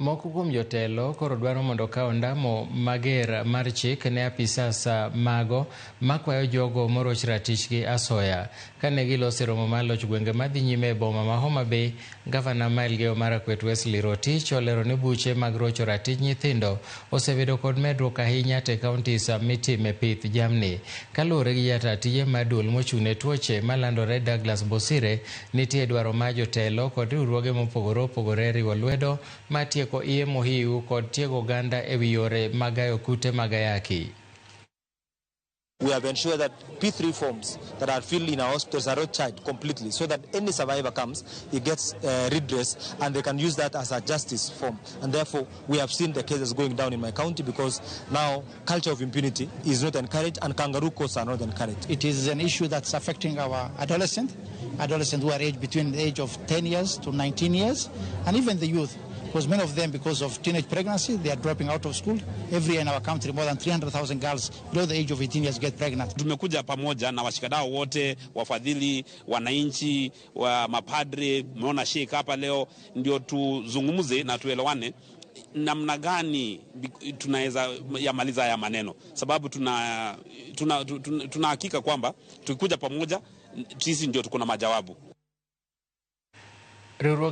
Moko kuom jotelo koro dwaro mondo okaw ondamo mager mar chik ne apisas mago makwayo jogo moroch ratichgi asoya. Kane giloso e romo mar loch gwenge madhi nyime e boma ma Homa Bay, gavana ma Elgeyo Marakwet Wesley Rotich olero ni buche mag rocho ratich nyithindo osebedo kod medruok ahinya te counties mitime pith jamni. Kaluwore gi jataa tije mar duol mochung' ne tuoche malandore Douglas Bosire, nitie dwaro mar jotelo kod riwruoge mopogore opogore riwo lwedo mar tieko iye mohiu kod tiego oganda e wi yore mag gayo kute mag ayaki. We have ensured that P3 forms that are filled in our hospitals are not charged completely, so that any survivor comes, he gets redress, and they can use that as a justice form. And therefore, we have seen the cases going down in my county, because now culture of impunity is not encouraged and kangaroo courts are not encouraged. It is an issue that's affecting our adolescents who are aged between the age of 10 years to 19 years, and even the youth. Because many of them, because of teenage pregnancy, they are dropping out of school. Every year in our country, more than 300,000 girls below the age of 18 years get pregnant. Tumekuja pamoja na washikadau wote, wafadhili, wananchi, wa mapadre, umeona sheikh hapa leo, ndio tuzungumze na tuelewane namna gani tunaweza yamaliza haya maneno, sababu tuna hakika kwamba tukikuja pamoja sisi ndio tuko na majawabu. Riwruok